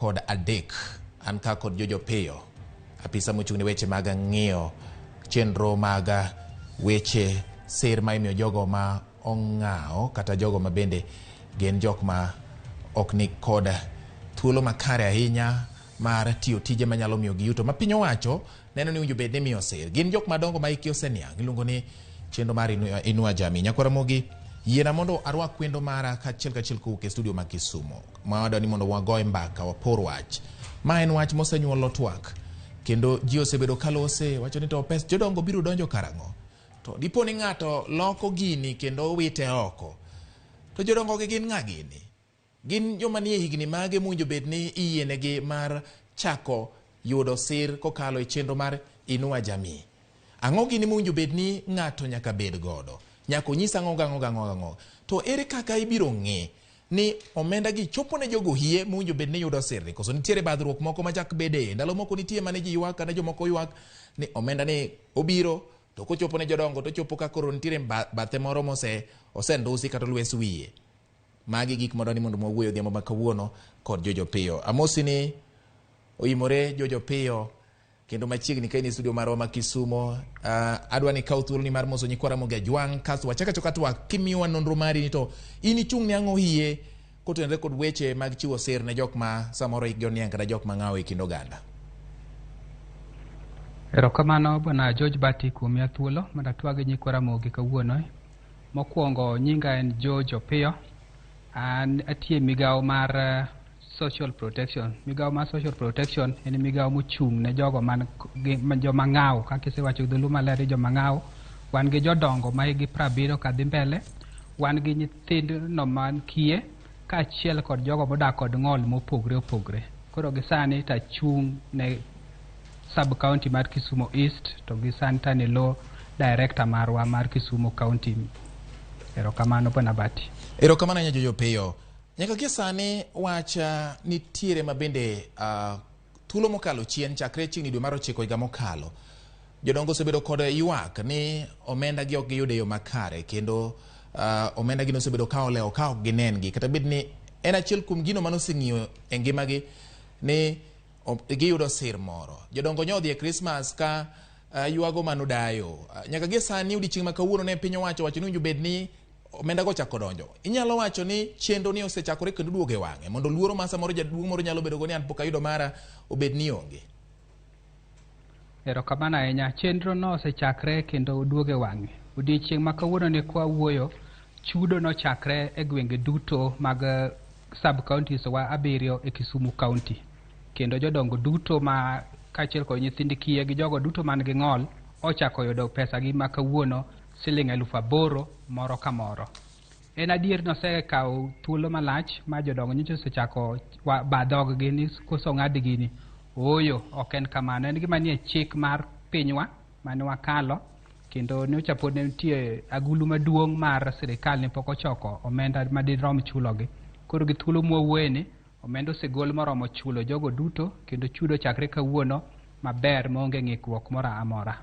Kod adek. An ka kod Jojo Piyo, apisa mochung' ne weche mag ng'iyo chenro mag weche sir ma imiyo jogo ma ong'awo kata jogo ma bende gin jok ma ok ni kod thuolo makare ahinya mar tiyo tije manyalo miyo giyuto ma piny owacho neno ni owinjo bed ni imiyo sir. Gin jok madongo ma hikgi oseniang', iluongo ni chenro mar Inua, Inua Jamii. Nyakwar Ramogi, yiena mondo arwak wendo mara kachiel kachiel kowuok e studio ma Kisumo. Ma wadwa ni mondo wagoe mbaka, wapor wach. Ma en wach mosenyuolo twak kendo ji osebedo kalose wacho ni to pes jodongo biro donjo karang'o? To dipo ni ng'ato loko gini kendo wite oko. To jodongo gi gin ng'a gini? Gin joma nie higni mage mowinjo bed ni iyienegi mar chako yudo sir kokalo e chenro mar Inua Jamii? Ang'o gini mowinjo bed ni ng'ato nyaka bed godo? Nyaka onyis ang'o gang'o gang'o gang'o? To ere kaka ibiro ng'e ni omenda gi chopo ne jogo hie mowinjo bed ni yudo sirni? Koso nitiere badhruok moko machak bede? Ndalo moko nitie mane ji ywak kata jomoko ywak ni omenda ni obiro to kochopo ne jodongo to chopo ka koro nitiere bathe moro mose osendusi kata olwes wiye. Magi gik madwa ni mondo mwawuoye odhiambo ma kawuono kod Jojo Piyo. Amosi ni oimore Jojo Piyo kendo machiegni ka in e studio marwa ma Kisumo. Adwa ni kaw thuolo ni mar moso nyikwa Ramogi Ajwang' kasto wachak achoka twak kimiyowa nonro mari ni to in ichung' ne ang'o hie kotenore kod weche mag chiwo sir ne jok ma samoro hikgi oniang' kata jok ma ng'awo e kind oganda. Erokamano Bwana George Bati kuom miya thuolo mondo atwag gi nyikwa Ramogi kawuono. Mokwongo nyinga en George Opiyo. An atiyo e migawo mar social protection. Migawo mar social protection en migawo mochung' ne jogo man joma ng'awo kaka isewacho gi dholuo maler ni joma ng'awo. Wan gi jodongo ma hikgi 70 kadhi mbele. Wan gi nyithindo man kiye kaachiel kod jogo modak kod ng'ol mopogre opogre. Koro gi sani to achung' ne sub county mar Kisumu East to gi sani to an e lo director marwa mar Kisumu County. Erokamano Bwana Bati. Erokamano ahinya Jojo Piyo. Nyaka gie sani wach nitiere ma bende thuolo mokalo chien chakre chiegni dwe mar ochiko higa mokalo. Jodongo osebedo kod ywak ni omenda gi ok giyudo e yo makare kendo omenda gi nosebedo ka olewo ka ok ginen gi kata bed ni en achiel kuom gino mane oseng'iyo e ngimagi ni giyudo sir moro. Jodongo nyo odhi e Christmas ka ywago mano dayo. Nyaka gie sani odiochieng' ma kawuono ne piny owacho wacho ni owinjo bed ni omenda go ochako donjo. Inyalo wacho ni chenro ni osechakore kendo duogo e wang'e mondo luoro ma samoro jaduong' moro nyalo bedo go ni an pok ayudo mara obed ni onge. Erokamano ahinya. Chenro no osechakre kendo oduogo e wang'e. Odiochieng' ma kawuono ni kwa wuoyo, chudo nochakre e gwenge duto mag sub counties wa abiriyo e Kisumu County. Kendo jodongo duto ma kaachiel kod nyithind kiye gi jogo duto man gi ng'ol ochako yudo pesa gi ma kawuono siling 8000 moro ka moro. En adier ni osekawo thuolo malach ma jodongo nyocha osechako ba dhoggi ni koso ong'ad gini. Ooyo, ok en kamano. En gima nie chik mar pinywa mane wakalo kendo nyocha pod ne nitie agulu maduong' mar sirikal ne pok ochoko omenda madirom chulogi. Koro gi thuolo mwawuoye ni omenda osegol moromo chulo jogo duto kendo chudo chakre kawuono maber maonge ng'ikruok moro amora.